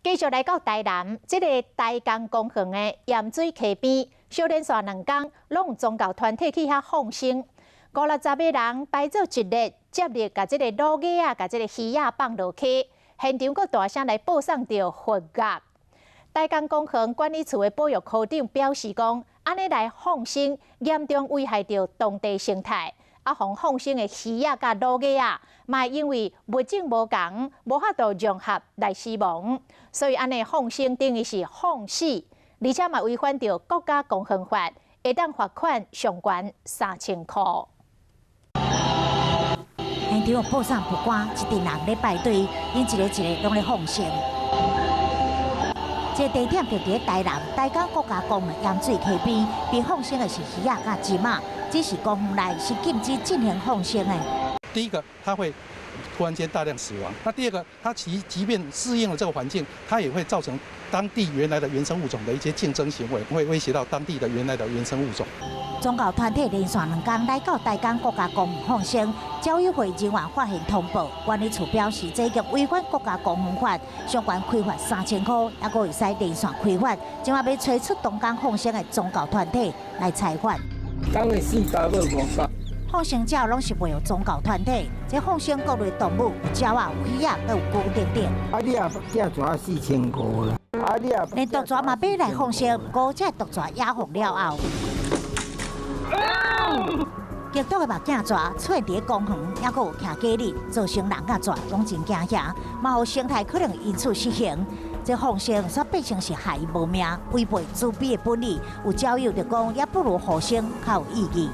繼續來到台南，這个台江公園的鹽水溪邊，小連續兩工，攏有宗教團體去遐放生，五六十个人排做一列，接力共這个滷鵝仔，共這个魚仔放落溪，現場閣大聲來播送著佛樂。台江公園管理處的保育科長表示講，按呢來放生，嚴重危害著當地生態。啊，予放生的魚仔佮滷鵝仔，嘛因為物種無仝，無法度融合來死亡，所以按呢放生等於是放死，而且嘛違反著國家公園法，會當罰款上懸3000箍。現場報送佛歌，一陣人咧排隊，𪜶一個一個攏咧放生。這个地點就佇台南台江國家公園鹽水溪邊，被放生的是魚仔佮鯽仔，只是公園內是禁止進行放生的。第一個，它會突然間大量死亡；那第二個，它其即便適應了這個環境，它也會造成當地原來的原生物種的一些競爭行為，會威脅到當地的原來的原生物種。宗教團體連續兩工來到台江國家公園放生，鳥委會人員發現通報，管理處表示這個違反國家公園法，相關開罰3000箍，猶閣會使連續開罰，這馬欲催出當工放生的宗教團體來裁罰。當個四家無五家。放生者攏是袂有宗教團體，這放生各類動物，有鳥仔、有魚仔，閣有龜等等。啊，你也寄蛇4500啦，啊，你也連毒蛇嘛欲來放生，五隻毒蛇野放了後，極毒的目鏡蛇出現佇公園，猶閣有徛隔離，造成人佮蛇攏真驚嚇，嘛予生態可能因此失衡。這放生煞變成是害伊無命，違背慈悲的本意。有鳥友就講，也不如護生較有意義。